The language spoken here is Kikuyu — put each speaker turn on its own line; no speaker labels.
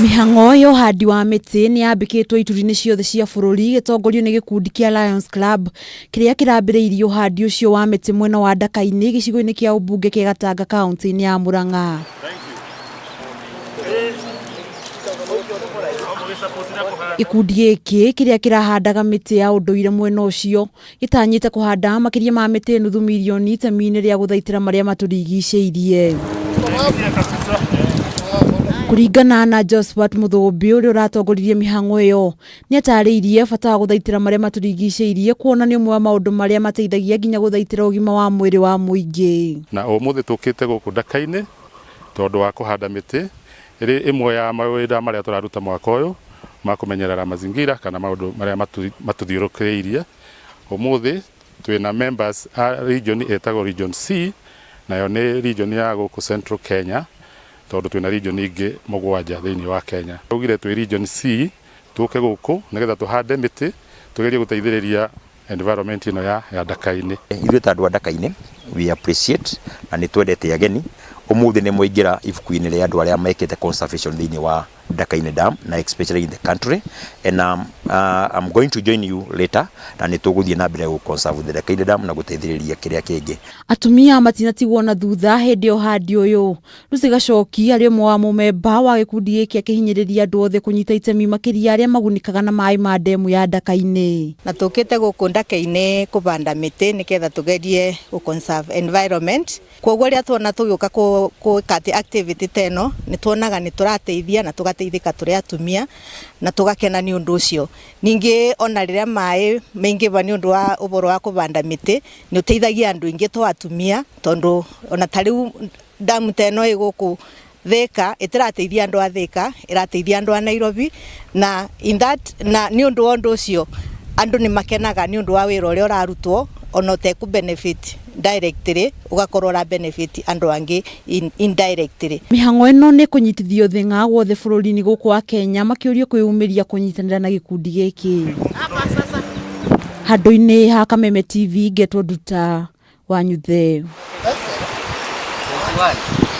Mĩhang'o ya ũhandi wa mĩtĩ nĩ yambĩkĩtwo ituri-inĩ ciothe cia bũrũri ĩgĩtongorio nĩ gĩkundi kĩa Lions Club kĩrĩa kĩrambĩrĩirie ũhandi ũcio wa mĩtĩ mwena wa Ndaka-inĩ gĩcigo-inĩ kĩa ũmbunge kĩa Gatanga kaunti-inĩ ya Murang'a. Gĩkundi gĩkĩ kĩrĩa kĩrahandaga mĩtĩ ya ũndũire mwena ũcio gĩtanyĩte kũhanda makĩria ma mĩtĩ nuthu mirioni itemi-inĩ rĩa gũthaitĩra marĩa matũrigicĩirie. Kũringana na Josphat Mũthũmbi ũrĩa ũratongoririe mĩhang'o ĩyo, nĩ atarĩirie bata wa gũthaitĩra marĩa matũrigicĩirie kuona nĩ ũmwe wa maũndũ marĩa mateithagia nginya gũthaitĩra ũgima wa mwĩrĩ wa mũingĩ.
Na ũmũthĩ tũkĩte gũkũ Ndaka-inĩ tondũ wa kũhanda mĩtĩ ĩrĩ ĩmwe ya mawĩra marĩa tũraruta mwaka ũyũ ma kũmenyerera mazingira kana maũndũ marĩa matũthiũrũkĩirie. Ũmũthĩ twĩna members a region ĩtagwo Region C, nayo nĩ region ya gũkũ Central Kenya, tondũ twĩna region ingĩ mũgwanja thĩinĩ wa Kenya. Twaugire twĩ Region C tũke gũkũ nĩgetha tũhande mĩtĩ tũgerie gũteithĩrĩria environment ĩno ya ya Ndaka-inĩ.
Ithuĩ ta andũ a Ndaka-inĩ we appreciate na nĩ twendete ageni. Ũmũthĩ nĩ mwaingĩra ibuku-inĩ rĩa andũ arĩa mekĩte conservation thĩinĩ wa Ndaka-inĩ Dam na especially in the country and I'm going to join you later na nĩ tũgũthiĩ na mbere gũ conserve the Ndaka-inĩ Dam na gũteithĩrĩria kĩrĩa kĩngĩ.
Atumia matinatigwo na thutha hĩndĩ ya ũhandi ũyũ. Lucy Gachoki arĩ ũmwe wa mũmemba wa gĩkundi gĩkĩ akĩhinyĩrĩria andũ othe kũnyita itemi makĩria arĩa magunĩkaga na maĩ ma ndemu ya Ndaka-inĩ.
Na tũkĩte gũkũ Ndaka-inĩ kũbanda mĩtĩ nĩgetha tũgerie gũ conserve environment. Kwoguo rĩrĩa tuona tũgĩũka gwĩka atĩ activity ta ĩno nĩ tuonaga nĩ tũrateithia na tũgateithĩka tũrĩ atumia na tũgakena nĩ ũndũ ũcio. Ningĩ ona rĩrĩa maĩ maingĩha nĩ ũndũ wa ũhoro wa kũbanda mĩtĩ nĩ ũteithagia andũ aingĩ to atumia tondũ ona ta rĩu damu ta ĩno ĩ gũkũ Thika ĩtĩrateithia andũ a Thika, ĩrateithia andũ a Nairobi na in that na nĩ ũndũ wa ũndũ ũcio andũ nĩ makenaga nĩ ũndũ wa wĩra ũrĩa ũrarutwo ona ũtekũ benefit directly ũgakorwo ũra benefit andũ angĩ indirectly.
Mĩhang'o ĩno nĩ ĩkũnyitithio thĩng'a guothe bũrũri-inĩ gũkũ wa Kenya makĩũrio kwĩyumĩria kũnyitanĩra na gĩkundi gĩkĩ. Handũ-inĩ ha Kameme TV ngetwo Nduta Wanyuthe.